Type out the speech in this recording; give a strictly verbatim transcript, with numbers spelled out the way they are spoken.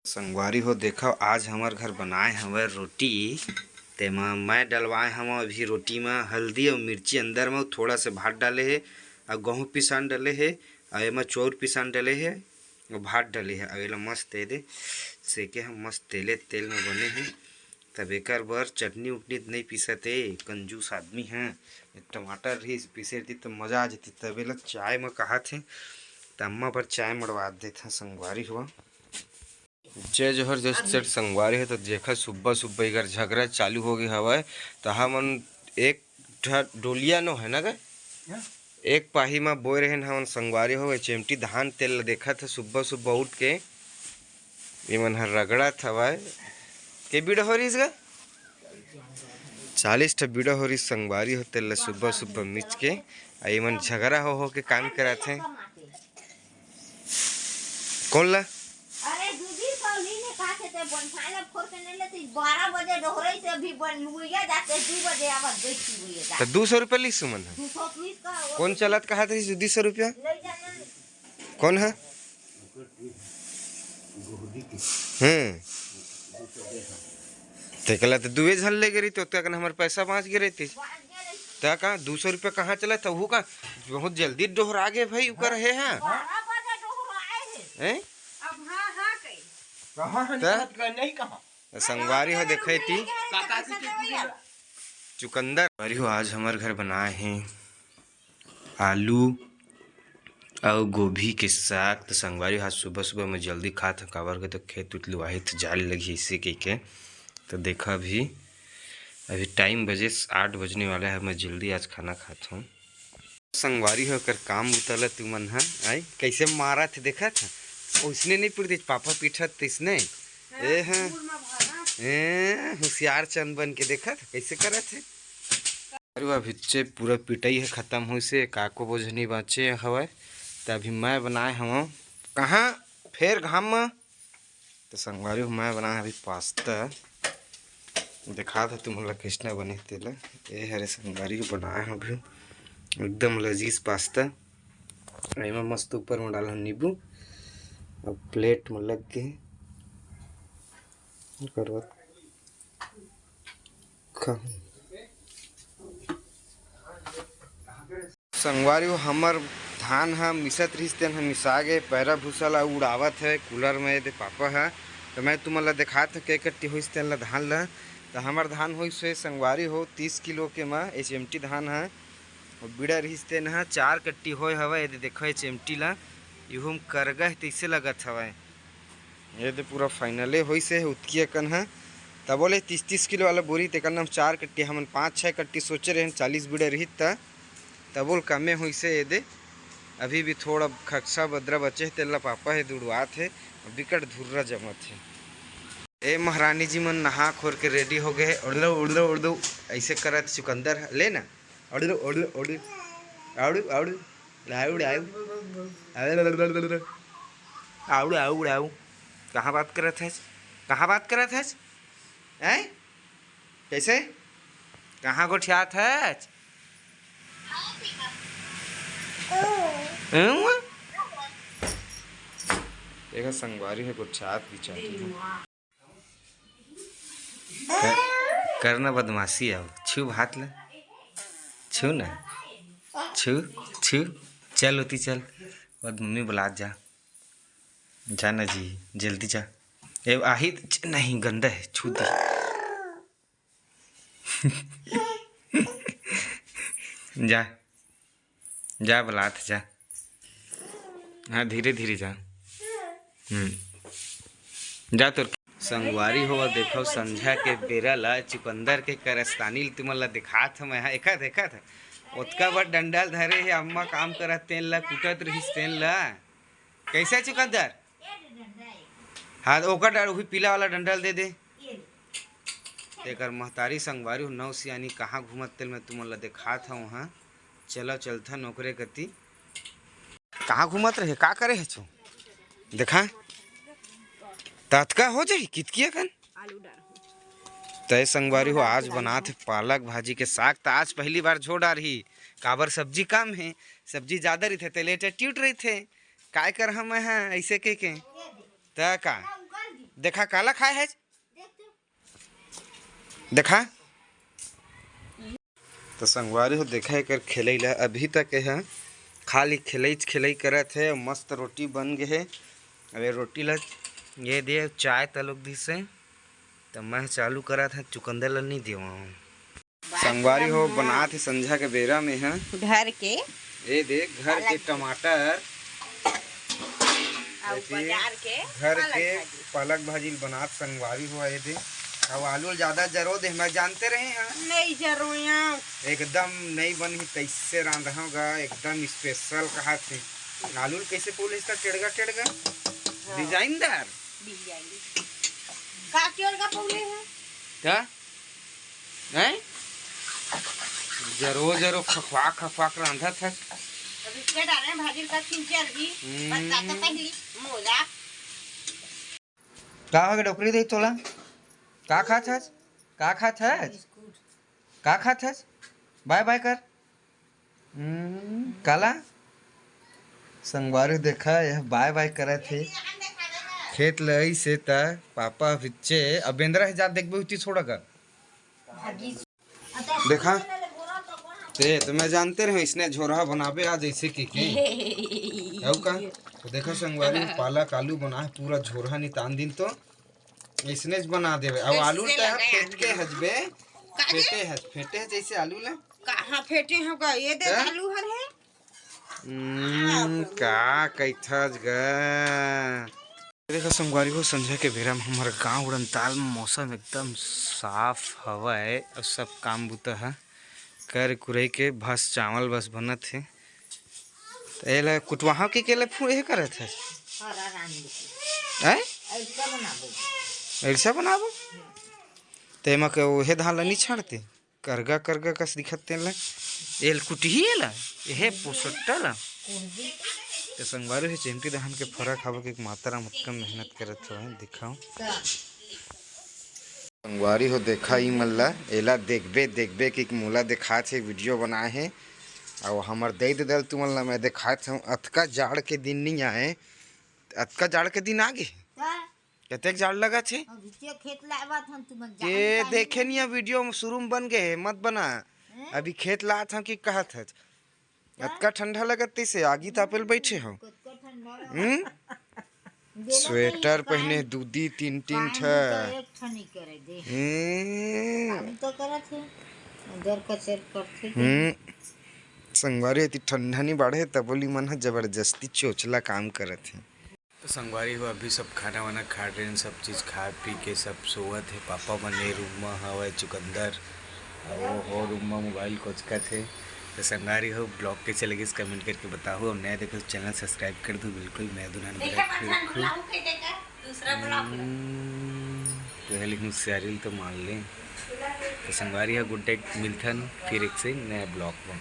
संगवारी हो, देखव, आज हमर घर बनाए हवय रोटी। तेमा मैं डलवाए हवं अभी रोटी म हल्दी अउ मिर्ची अंदर म, थोड़ा से भात डाले हे, अउ गहूं पिसान डले हे, अउ एमा चौर पिसान डले हे, अउ भात डले हे। अउ एला मस्त दे दे सेके ह, मस्त तेले तेल म बने हे। तब एकर बर चटनी उटनी त नइ पीसत हे, कंजूस आदमी ह। टमाटर रहिस पीसे रहितिस त मजा आ जतिस। तब एला चाय म कहत हे, त अम्मा बर चाय मड़वा देत हं संगवारी हो। जय जोहर, जय सेठ संगवारी हो। त देखा सुब्बा सुब्बा एकर झगरा चालू हो गे हवय। त हमन एक ठा डोलिया नो है ना गा, एक पाही म बोए रहेन हमन संगवारी हो। ए चिमटी धान तेल ल देखत ह सुब्बा सुब्बा उठ के एमन ह रगड़त हवय। के बीड़ा हो रहिस गा? चालीस ठा बीड़ा हो रहिस संगवारी हो, तेल ल सुब्बा सुब्बा मिच के, आ एमन झगरा हो हो के काम करत हे। कौन ला? अरे, दूधी सौ ली ने कहा थे, ते बनसाई ला फोर के नहीं लेती, बारह बजे डोहरई से अभी बन हुइया जाते, दू बजे आवा, देखी हुइया जाते। तो दू सौ रुपया ली सुमन है। दू सौ पीस का, वो कौन चलत कहा थे दू सौ रुपया? ले जाना। कौन है? हम्म। तेकला तो दुए झन ले गई, तो तक हमारे पैसा बाँच गए रहती। त का दू सौ रुपया कहाँ चला था? वो का बहुत जल्दी डोहरा गे भाई, उकर है, हाँ। बारह बजे डोहराए है। हैं? अब हाँ, हाँ कही। कहाँ है? त? निकलत का नहीं कहाँ? संगवारी हो, देखे ती। काका से के पूछे? चुकंदर। संगवारी हो, आज हमारे घर बनाए हैं आलू अउ गोभी के साग। तो संगवारी हो, आज सुबह सुबह मैं जल्दी खात हूँ, काबर के तो खेत उत लुआही तो जाले लगी इसे के, के। तो देखा अभी, अभी टाइम बजे आठ बजने वाला है, मैं जल्दी आज खाना खात हूँ। संगवारी हो, कर काम बुता ल तुमन ह, आई कैसे मारत हे, देखत ह? ओइसने नहीं पीट दे, पापा पीटत तइसने। ए ह, ए, होशियार चंद बन के देखत ह, कैसे करत हे। अरे वाह, भिच्चे पूरा पिटाई ह खत्म होइसे, काको बोझ नहीं बाँचे हवय। त अभी मैं बनाए हवं, कहाँ फेर घाम म तो संगवारी हो, मैं बनाए अभी पास्ता। दिखात हँव तुमन ला कइसना बने तेला। ए हरे संगवारी हो, बनाए हँव अभी एकदम लजीज पास्ता। एमा मस्त ऊपर में डालहूँ नींबू। अब प्लेट में लग के ओकर बाद खाहूँ। संगवारी हो, हमर धान ह मिसत रिहिस, तेन ह मिसा गे, पैरा भूसा ला उड़ावत हे कूलर में, दे पापा ह। त मैं तुमन ला देखात हँव, के कट्टी होइस तेन ला धान ला। त हमर धान होइस हे संगवारी हो, तीस किलो के म एच एम टी धान ह। अउ बीड़ा रिहिस तेन ह चार कट्टी होय हवय, एदे देखो एच एम टी ला, इहू म करगा हे तइसे लगत हवय। ये दे पूरा फाइनले होइस हे, उतकी अकन ह। तबो ले तीस तीस किलो वाला बोरी, तेकर नाम चार कट्टी, हमन पाँच छः कट्टी सोचे रहेन, चालीस बीड़ा रहित त तबो ले कमे होइस हे। ये दे अभी भी थोड़ा खक्सा बदरा बचे हे, तेला पापा हे दुड़वात हे, बिकट धुर्रा जमत हे। ए महारानी जी मन नहा खोर के रेडी हो गए हे, उड़लो उड़लो उड़लो, ऐसे करत चुकंदर ह, ले ना। आड़ू, आड़ू, आड़ू, आड़ू, आड़ू, आड़ू, आड़ू, आड़ू, आड़ू, आड़ू, आड़ू। कहाँ बात करत हस? कहाँ बात करत हस? हैं? कैसे? कहाँ गोठियात हस? हैं? देखा संगवारी हे गोठियात बिचारी हे। कर, करना बदमाशी अब। छू हाथ ले। छू ना। छू, छू। चल ओती चल। और मम्मी बुलात जा। जा ना जी, जल्दी जा। ए, आही त-, च-, नहीं, गंदा है, छू दी। जा। जा बलात जा। हाँ, धीरे धीरे जा। हम्म। जा तोर संगवारी हो, देखो संझा के बेरा ला चुकंदर के करस्तानी ल तुमन ला दिखात हँव मैं। हाँ, एखत, एखत। ओतका बड़ डंडा ल धरे हे, अम्मा काम करत तेन ला, कूटत रहिस तेन ला। कैसे चुकंदर? हाँ, ओकर डर, वही पीला वाला डंडा ल दे दे। तेकर महतारी संगवारी हो नौ सियानी कहाँ घूमत तेल मैं तुमन ला देखात हँव। हाँ, चलो चलथन ओकरे कती। कहाँ घूमत रहे, का करे हे छो? देखा, ततका हो जाही कितकिया कन। तय संगवारी हो, आज बनात हे पालक भाजी के साग। त आज पहली बार झो डारही, काबर सब्जी कम हे, सब्जी जादा रहिथे तेले एटीट्यूड रहिथे। काय कर हम ह ऐसे के के? त का? देखा काला खाए है, देखा। तो संगवारी हो, देखा एकर खेलई ला, अभी तक एह खाली खेलई च खेलई करत हे। मस्त रोटी बन गे हे। अब ये रोटी ला ये दे, चाय तलोक दिस हे, तो मैं चालू करत हे, चुकंदर ला नहीं देवा। संगवारी हो, बनात हे संझा के बेरा में ह। घर के ए देख, घर के अलग टमाटर, अउ ऐसे बाजार के घर पालक के भाजी। पालक भाजी ल बनात संगवारी हो। ए दे, अब आलू ल ज्यादा जरो दे, मैं जानते रहे हैं। नहीं जरो या। एकदम नहीं बनही, कैसे रांधव गा, एकदम स्पेशल कहा थे। आलू ल कैसे पोले इसका टेड़गा टेड़गा, हाँ। डिजाइनदार। डिजाइन। का टेड़गा पोले है? का? हैं? जरो जरो खखवाक खखवाक रांधत हस। अभी के डारे भाजी का तीन चार भी हम्म। बता तो पहली मोला। का हो गे डोकरी दे तोला? का खात हस? का खात हस? का खात हस? बाय बाय कर। हम्म, काला? संगवारी देखा, यह बाय बाय करत हे। खेत ल अइसे त पापा बिच्चे, अब बेंदरा हे जात देखबे उती छोड़ा कर। देखा, ते तो मैं जानते रहे इसने झोरहा बनाबे आज ऐसे के के। हउ का? तो देखा संगवारी, पालक आलू बना है, पूरा झोरहा नितान दिन तो इसने ज बना देवे। अब आलू कैसे तय लगाए फेट के आलू? हजबे, काहे? फेटे हज, फेटे हज जैसे आलू ला। कहाँ फेटे हो गा? ये दे हैं? आलू हर है। हम्म, का कैथस गा? देखा संगवारी हो, संझा के बेरा में हमर गांव उड़नताल में मौसम एकदम साफ हवय अउ सब काम बुता ह कर कुरई के बस चावल बस बनत हे। त एला कुटवाहा के केला फू एह करत हे? हरा रानी के। हैं? ऐसा बनाबो। ऐसा बनाबो? तेमा के ओहे धान ला नी छाड़ते? करगा करगा कस दिखत तेन ला। एल कुटही एला, एहे पोसट्टा ला। त संगवारी हो, चिमटी दहन के फरक हवे के मात्रा म अतका मेहनत करत हवय, दिखाओ। संगवारी हो, देखा ई मन ला, एला देखबे देखबे कि मोला देखात हे, वीडियो बनाए हे। अउ हमर दई ददल तुमन ला मैं देखात हूँ, अतका जाड़ के दिन नहीं आए, अतका जाड़ के दिन आ गे। कतेक जाड़ लगत हे? अभी के खेत लावत हन तुमन के जानता देखे नहीं। नहीं, वीडियो में शुरू में बन गए हे, मत बना। हैं? अभी खेत लात हन कि कहत हच? का? अतका ठंडा लगत तैसे आगी तापेल बैठे हो। कतका ठंडा लगत। हम्म? देना स्वेटर नहीं, पहने काम, दू दी तीन तीन काम ठा। तो एक ठा नहीं करे दे। हम्म। काम तो करत हे, उधर कचर करथे। हम्म। संगवारी अति ठंडा नहीं बाढ़े, तबो ले मन ह जबरदस्ती चोचला काम करत हे। तो संगवारी हो, अभी सब खाना वाना खा रहे हैं, सब चीज़ खा पी के सब सोवत हे। पापा मन ए रूम म हवय, चुकंदर, अउ वो हो रूम म मोबाइल कोचकत हे। तो संगवारी हो, ब्लॉग कैसे लगिस कमेंट करके बताहू, अउ नया देखो तो चैनल सब्सक्राइब कर दो बिल्कुल। मैं दुल्हन देखा बड़ा मत फिर हम खुद। ब्लॉग के देखा, दूसरा ब्लॉग में। हम्म, पहले होशियारी तो मान ले। तो संगवारी हो, गुड डे, मिलथन फिर एक से नया ब्लॉग में।